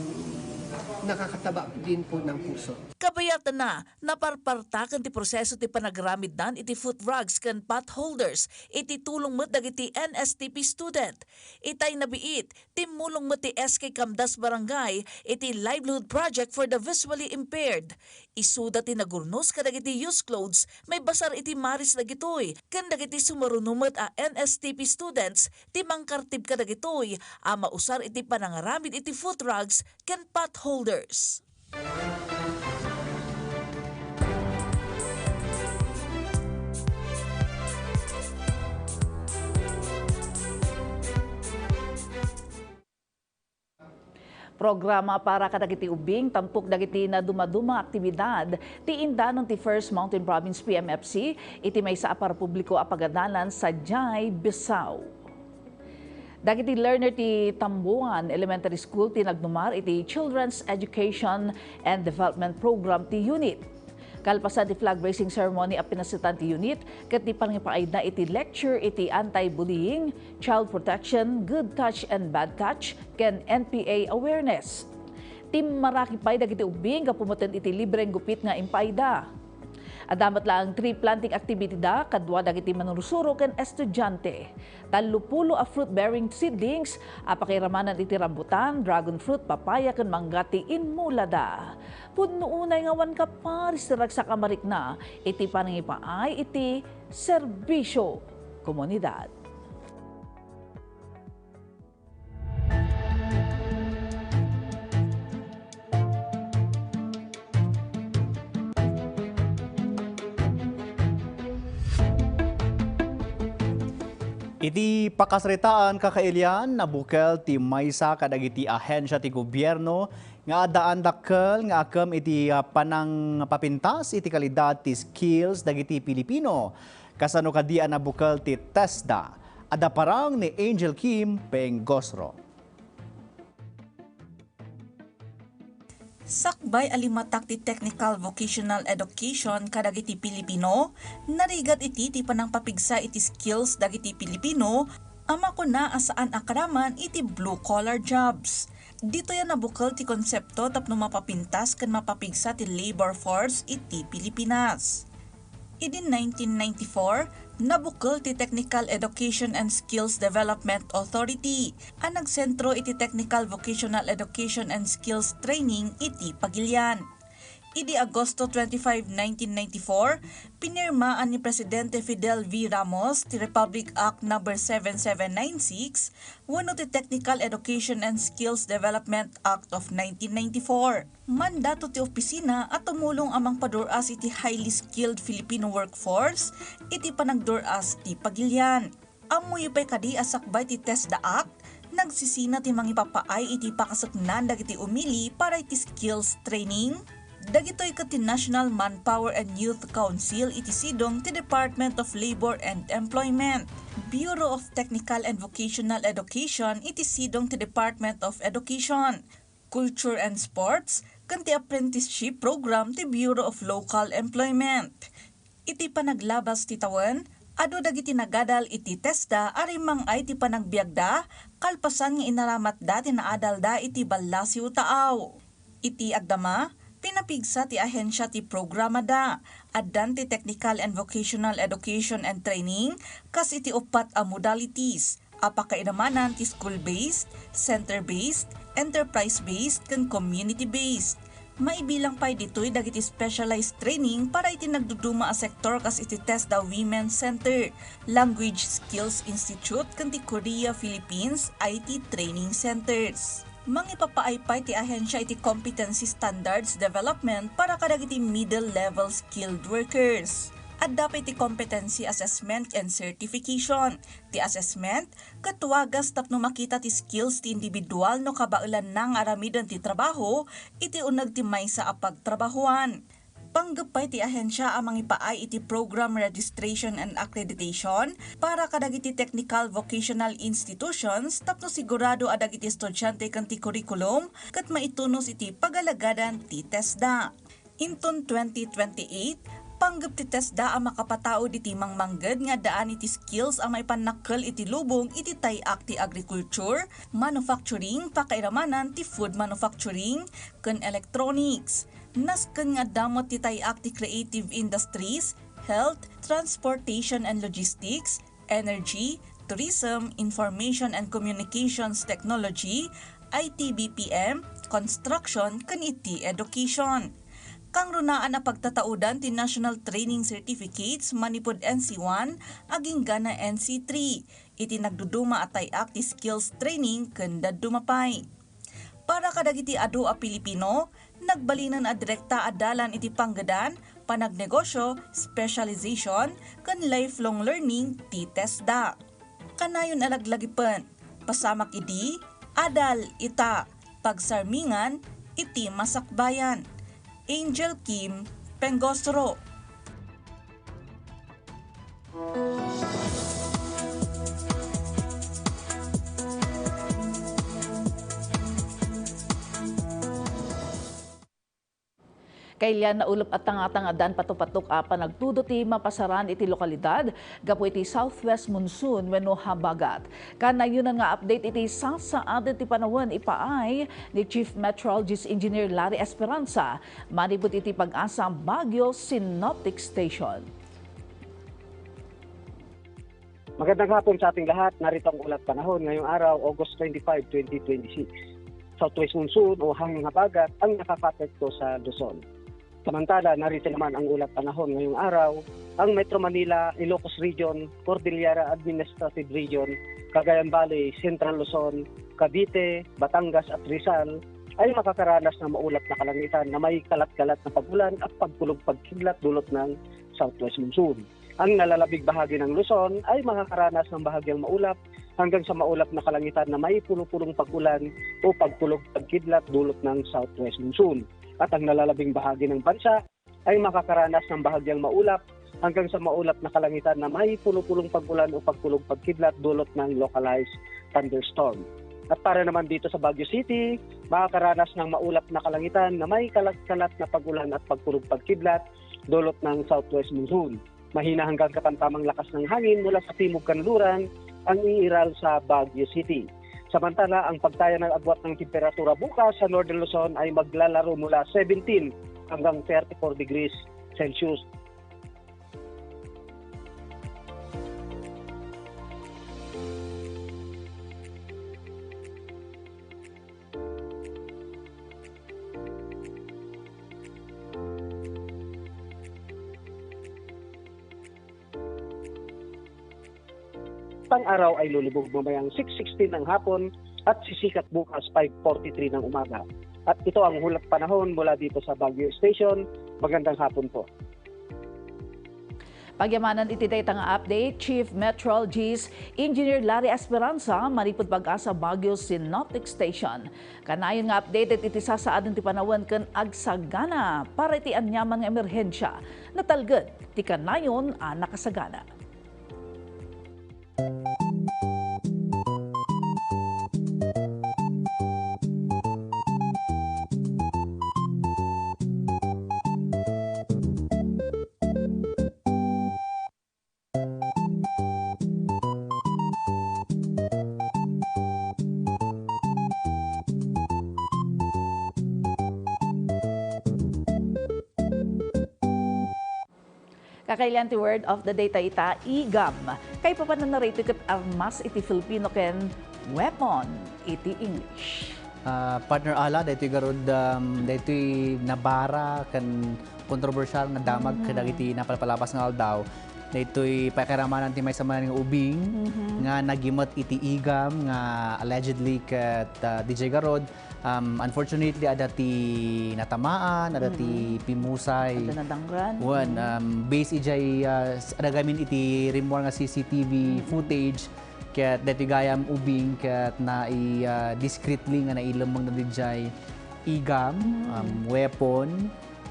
nakakataba din po ng puso. Kabayatanna, naparpartaken ti proseso ti panagramidnan iti foot rugs ken path holders iti tulong met dagiti N S T P student. Itay nabiit, timmulong met ti S K Camdas Barangay iti Livelihood Project for the Visually Impaired. Isuda ti nagurnos kadagiti used clothes, maibasar iti maris dagitoy, ken dagiti sumaruno met a N S T P students ti mangkartib kadagitoy a mausar iti panangaramid iti foot rugs ken path holders. Programa para kadagiti ubbing, tampok dagiti nadumaduma nga aktibidad ti indanon ti First Mountain Province P M F C iti maysa a parapubliko a pagadalan sadiay Bissau. Dagiti learner ti Tambuan Elementary School ti nagnumar iti Children's Education and Development Program ti unit. Kalpasan ti flag raising ceremony a pinasetan ti unit ket ti pangipaayna iti lecture iti anti-bullying, child protection, good touch and bad touch, ken N P A awareness. Timmaraki pay dagiti ubbing gapu metten iti libreng gupit nga impaayda. Adda met laeng tree planting activity da kadua dagiti manursuro ken estudiante. Tallopulo a fruit-bearing seedlings a pakairamanan iti rambutan, dragon fruit, papaya, ken mangga ti inmulada. Pudno unay nga awan kaparis ti ragsak a marikna iti panangipaay iti serbisyo komunidad. Iti pakasaritaan, kakailian, nabukel ti maysa kadagiti ahensia ti gobierno nga addaan dakkel nga akem iti, ah, panangpapintas iti kalidad ti skills dagiti Pilipino. Kasano kadi a nabukel ti TESDA? Adda parang ni Angel Kim Pengosro. Sakbay a limatak ti technical vocational education kadagiti Pilipino, narigat iti ti panangpapigsa iti skills dagiti Pilipino a makuna a saan a karaman iti blue-collar jobs. Ditoy a nabukel ti konsepto tapno mapapintas ken mapapigsa ti labor force iti Pilipinas. Idi nineteen ninety-four, nabukel ti Technical Education and Skills Development Authority a nagsentro iti technical vocational education and skills training iti Pagilian. Idi Agosto twenty-five, nineteen ninety-four, pinirmaan ni Presidente Fidel V. Ramos ti Republic Act Number seven seven nine six wenno ti Technical Education and Skills Development Act of nineteen ninety-four. Mandato ti opisina a tumulong a mangpadur-as iti highly skilled Filipino workforce iti panagdur-as ti Pagilian. Ammoyo pay kadi a sakbay ti TESDA Act, nagsisina ti mangipapaay iti pakasuknan dagiti umili para iti skills training. Dagitoy ket ti National Manpower and Youth Council iti sidong ti Department of Labor and Employment, Bureau of Technical and Vocational Education iti sidong ti Department of Education, Culture and Sports, ken ti apprenticeship program ti Bureau of Local Employment. Iti panaglabas ti tawen, adu dagiti nagadal iti TESDA a rimmang-ay ti panagbiagda, kalpasan nga inaramatda ti naadalda iti ballasiw taaw. Iti agdama, pinapigsa ti ahensia ti programada. Addan ti technical and vocational education and training kas iti uppat a modalities, a pakairamanan ti school-based, center-based, enterprise-based, ken community-based. Maibilang pay ditoy dagiti specialized training para iti nagduduma a sektor kas iti TESDA Women's Center, Language Skills Institute, ken ti Korea Philippines I T Training Centers. Mangipapaay pay ti ahensya iti competency standards development para kadagiti middle-level skilled workers. Adda pay ti competency assessment and certification. Ti assessment, ket wagas tapno makita ti skills ti individual no kabaelanna nga aramiden ti trabaho iti uneg ti maysa a pagtrabahoan. Panggep pay ti ahensya a mangipaay iti program registration and accreditation para kadagiti technical vocational institutions tapno sigurado a dagiti estudiante ken ti curriculum ket maitunus iti pagalagadan ti TESDA. Inton twenty twenty-eight, panggep ti TESDA a makapataud iti mangmangged nga addaan iti skills a maipannakkel iti lubong iti tay-ak ti agriculture, manufacturing, pakairamanan ti food manufacturing, ken electronics. Nasken nga adda met ti tay-ak ti creative industries, health, transportation and logistics, energy, tourism, information and communications technology, I T B P M, construction, ken iti education. Kangrunaan a pagtataudan ti National Training Certificates manipud N C one agingga na N C three iti nagduduma a tay-ak ti skills training ken dadduma pay. Para kadagiti adu a Pilipino, nagbalinen a direkta a dalan iti panggedan, panagnegosyo, specialization, ken lifelong learning ti TESDA. Kanayon a laglagipen, pasamak idi, adal ita, pagsarmingan iti masakbayan. Angel Kim, Pengosro. Kailian, naulep a tangatang a daan patupatok a panagtudo ti mapasaran iti lokalidad gapu iti southwest monsoon wenno habagat. Kanayonan nga update iti sasaad ti panawen ipaay ni Chief Meteorologist Engineer Larry Esperanza manipud iti PAGASA Baguio Synoptic Station. Magandang hapon sa ating lahat. Narito ang ulat panahon ngayong araw, August twenty-five, twenty twenty-six. Southwest monsoon o hangin habagat ang nakakaapekto sa Luzon. Samantala, narito naman ang ulat panahon ngayong araw, ang Metro Manila, Ilocos Region, Cordillera Administrative Region, Cagayan Valley, Central Luzon, Cavite, Batangas at Rizal ay makakaranas ng maulap na kalangitan na may kalat-kalat na pag-ulan at pagkulog-pagkidlat dulot ng southwest monsoon. Ang nalalabing bahagi ng Luzon ay makakaranas ng bahagyang maulap hanggang sa maulap na kalangitan na may pulo-pulong pag-ulan o pagkulog-pagkidlat dulot ng southwest monsoon. At ang nalalabing bahagi ng bansa ay makakaranas ng bahagyang maulap hanggang sa maulap na kalangitan na may pulo-pulong pag-ulan o pagkulog-pagkidlat dulot ng localized thunderstorm. At para naman dito sa Baguio City, makakaranas ng maulap na kalangitan na may kalat-kalat na pag-ulan at pagkulog-pagkidlat dulot ng southwest monsoon. Mahina hanggang katamtamang lakas ng hangin mula sa timog kanluran ang iiral sa Baguio City. Samantala, ang pagtaya ng agwat ng temperatura bukas sa Northern Luzon ay maglalaro mula seventeen hanggang thirty-four degrees Celsius. Ang araw ay lulubog mamayang six sixteen ng hapon at sisikat bukas five forty-three ng umaga. At ito ang hulat panahon mula dito sa Baguio Station. Magandang hapon po. Pagyamanan iti dayta nga update, Chief Meteorologist Engineer Larry Esperanza, manipud PAGASA Baguio Synoptic Station. Kanayon nga updated iti sasaaden ti panawen ken agsagana para iti aniaman nga emerhensia. Natalged ti kanayon a nakasagana. Kailan ti word of the day ta ita, igam. Kaipapanan na rito ket armas iti Filipino ken weapon iti English. Ah, partner Ala, daytoy garud, um, daytoy nabara ken kontrobersial nga damag Mhm. kadagiti napalpalabas nga aldaw. Daytoy pakiramanan ti maysa manen nga ubing Mhm. nga nagimet iti igam nga allegedly ket, ah, D J garud. Um, unfortunately, adda ti natamaan, adda ti Mm-mm. pimusay. Adda nadangran. Wen, Mm. um, based ijay, ah, s-, adda gamin iti rimmuar nga C C T V Mm-mm. footage, ket daytoy gayam ubing, ket nai-, ah, discreetly nga nailemmeng na dijay igam, Mm. um, weapon,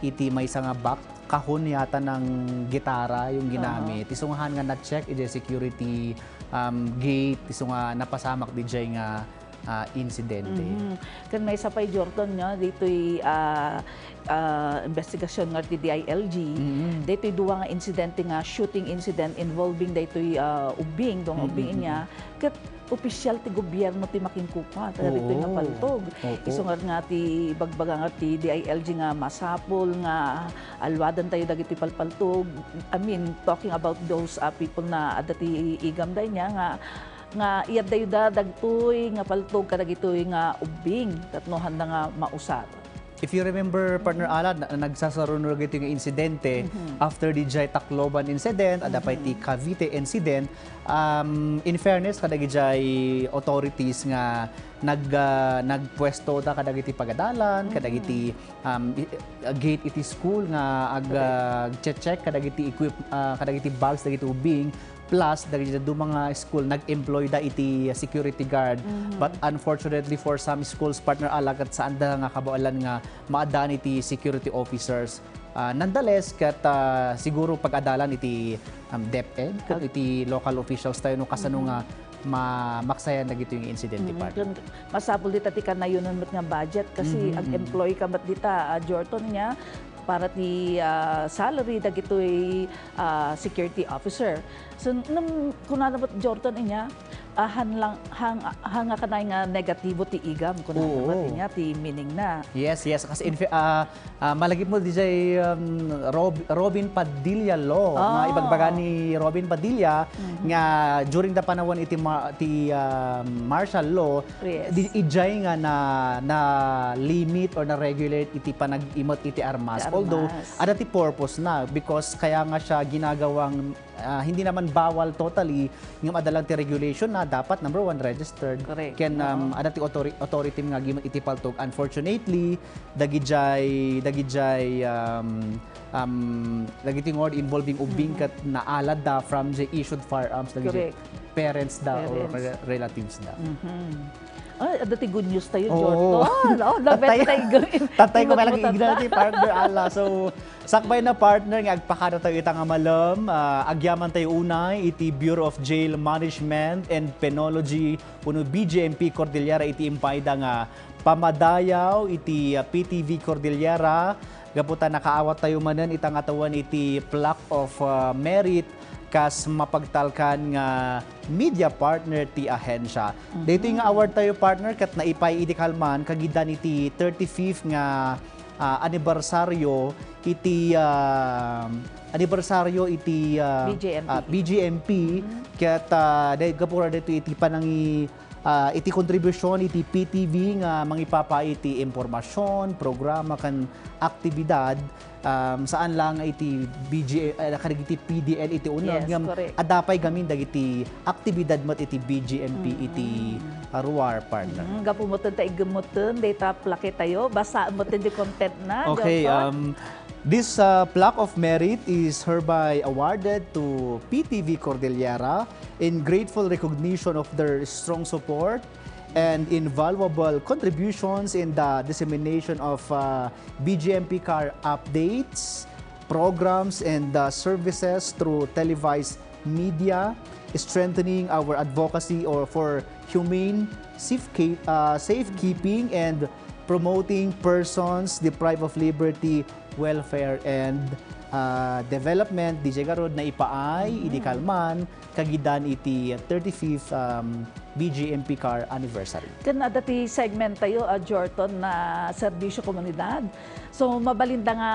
iti maysa nga box, kahon yata ng gitara yung ginamit. Aha. Isu nga han nga na-check ijay security, um, gate, isu nga napasamak dijay nga ah, insidente. Mhm. Ken maysa pay, Jordan, nga ditoy, ah, ah, investigasyon nga ti D I L G, Mhm. ditoy dua nga insidente nga shooting incident involving daytoy, ah, ubing, dua nga ubing Mhm. inya, ket opisyal ti gobyerno ti makingkupa, kada ditoy nga Oo. paltog. Opo. Isu nga, nga ti bagbaga nga ti D I L G nga masapul nga alwadan tayo dagiti palpaltog. I mean, talking about those, ah, people na adda ti igam daynya nga nga iyaddayo da dagitoy nga paltog kadagitoy nga ubbing tapno handa nga mausar. If you remember, Partner Alan, na, nagsasaruno dagitoy nga insidente Mhm. after dijay Tacloban incident, adda pay ti Mhm. Cavite incident. Um, in fairness, kadagijay authorities nga nag-, ah, nagpuesto da kadagiti pagadalan, Mhm. kadagiti, um, i-, ah, gate iti school nga ag-, Correct. ah, check kadagiti equip-, ah, kadagiti bags dagiti ubbing. Plus, dagiti dadduma nga school, nag-employ da iti security guard. Mhm. But unfortunately for some schools, Partner Alan, ket saan da nga kabaelan nga maaddaan iti security officers. Ah, nonetheless, ket, ah, siguro pag-adalan iti, um, DepEd, ket Ag- iti local officials tayo no kasano Mhm. nga ma-, maksayan dagitoy nga insidente, Mhm. Partner. Ken masapul dita ti kanayonan met nga budget kasi Mhm, mhm. ag-employ ka met dita, ah, Jordan, nga para ti, ah, salary dagitoy, ah, security officer. So, nung kunana met Jordan inya, ah, han lang, han, han nga kanay nga negatibo ti igam, kunana Oo. met inya ti meaning na. Yes, yes. Kasi in fa-, ah, ah, malagip mo dijay, um, Rob-, Robin Padilla law, nga Ah. ibagbaga ni Robin Padilla Mhm. nga during the panawen iti ma-, ti, ah, martial law, Yes. di, ijay nga na, na limit or na regulate iti panag-imet iti armas. Ti Although, armas. Ada ti purpose na because kaya nga siya ginagawang, ah, hindi naman bawal totally, ngem adda lang ti regulation na dapat, number one, registered. Correct. Ken, um, Oo. Ada ti authori-, authority nga agimet iti paltog. Unfortunately, dagijay, dagijay, um, um, dagiti nga involving ubbing Mhm. ket naalad da from the issued firearms dagijay Correct. parents da or Parents. re-, relatives da. Mhm. Ay, adda ti good news tayo, Oo. Jordan. Oh, Tatay-, nabenta tayo. Tatay ko pala igdal ti partner, ala. So, sakbay na, partner, nga agpakada tayo ita nga malem, ah, agyaman tayo unay iti Bureau of Jail Management and Penology wenno B J M P Cordillera iti impaayda nga pamadayaw iti, ah, P T V Cordillera. Gapu ta nakaawat tayo manen ita nga tawen iti plaque of, ah, merit kas mapagtalkan nga media partner ti ahensya. Mhm. Daytoy nga award tayo, partner, ket naipaay idi kalman kagidan iti thirty-fifth nga, ah, anibersaryo iti, ah, anibersaryo iti, ah, B J M P. ah, B J M P. Mhm. Ket, ah, day-, gapura daytoy iti panangi-, ah, iti kontribusyon iti P T V nga mangipapaay iti impormasyon, programa, ken aktibidad, um, saan lang iti B G, eh, kadagiti P D L iti uneg, Yes, ngem correct. adda pay gamin dagiti aktibidad met iti B G M P Mm. iti, ah, ruar, partner. Mm, gapu metten ta igem metten dayta plaque tayo, basa metten di content na, Okay, Johnson. um, this, uh, plaque of merit is hereby awarded to P T V Cordillera in grateful recognition of their strong support and invaluable contributions in the dissemination of, uh, B G M P car updates, programs, and, uh, services through televised media, strengthening our advocacy or for humane safeca-, uh, safekeeping and promoting persons deprived of liberty, welfare, and, uh, development. D J garud, naipaay, Mm. idi kalman, kagidan iti thirty-fifth, um, B G M P car anniversary. Ken adda ti segment tayo, ah, Jordan, na serbisyo komunidad. So, mabalinda nga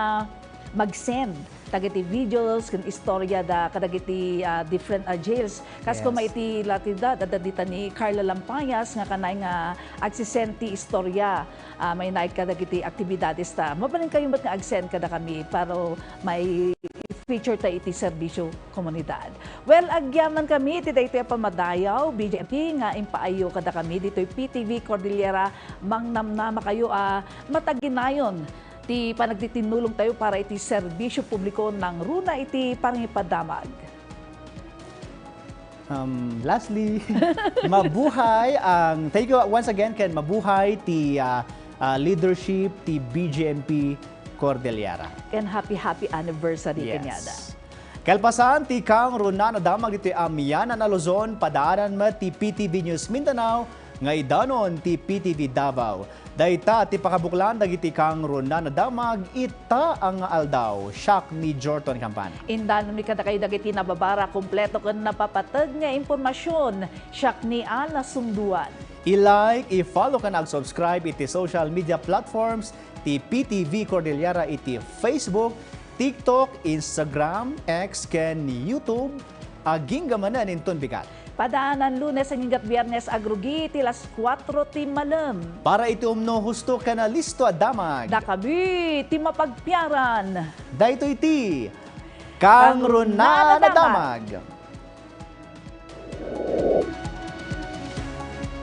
mag-send dagiti videos ken istorya da kadagiti, ah, different, ah, jails. Kas Yes. koma iti La Trinidad, adda dita ni Carla Lampayas nga kanay nga agsisend ti istorya, ah, mainaig kadagiti aktibidades ta. Mabalinkayo met nga agsend kadakami para mai-feature ta iti serbisyo komunidad. Well, agyamankami iti daytoy a pammadayaw, B J M P, nga impaayyo kadakami ditoy P T V Cordillera. Mangnamnamakayo a mataginayon ti panagtitinnulongtayo para iti serbisyo publiko nangruna iti pangipadamag. Um, lastly, mabuhay ang, thank you once again, ken mabuhay ti, ah, ah, leadership ti B J M P Cordillera. Ken happy, happy anniversary Yes. kaniada. Kalpasan ti kangrunaan a damag ditoy amianan a Luzon, padaanan met ti P T V News Mindanao nga idanon ti P T V Davao. Dayta ti pakabuklan dagiti kangrunaan a damag ita a nga aldaw. Siak ni Jorton Campana. Indanon mi kadakayo dagiti nababara, kompleto ken napapateg nga impormasion. Siak ni Ana Sunduan. I-like, i-follow ken ag-subscribe iti social media platforms ti P T V Cordillera iti Facebook, TikTok, Instagram, X, ken YouTube. Agingga manen inton bigat. Padaanan Lunes agingga Biernes agrugi iti las kuatro ti malem. Para iti umno, husto ken alisto a damag. Dakami ti mapagpiaran. Daytoy ti Kangrunaan a Damag.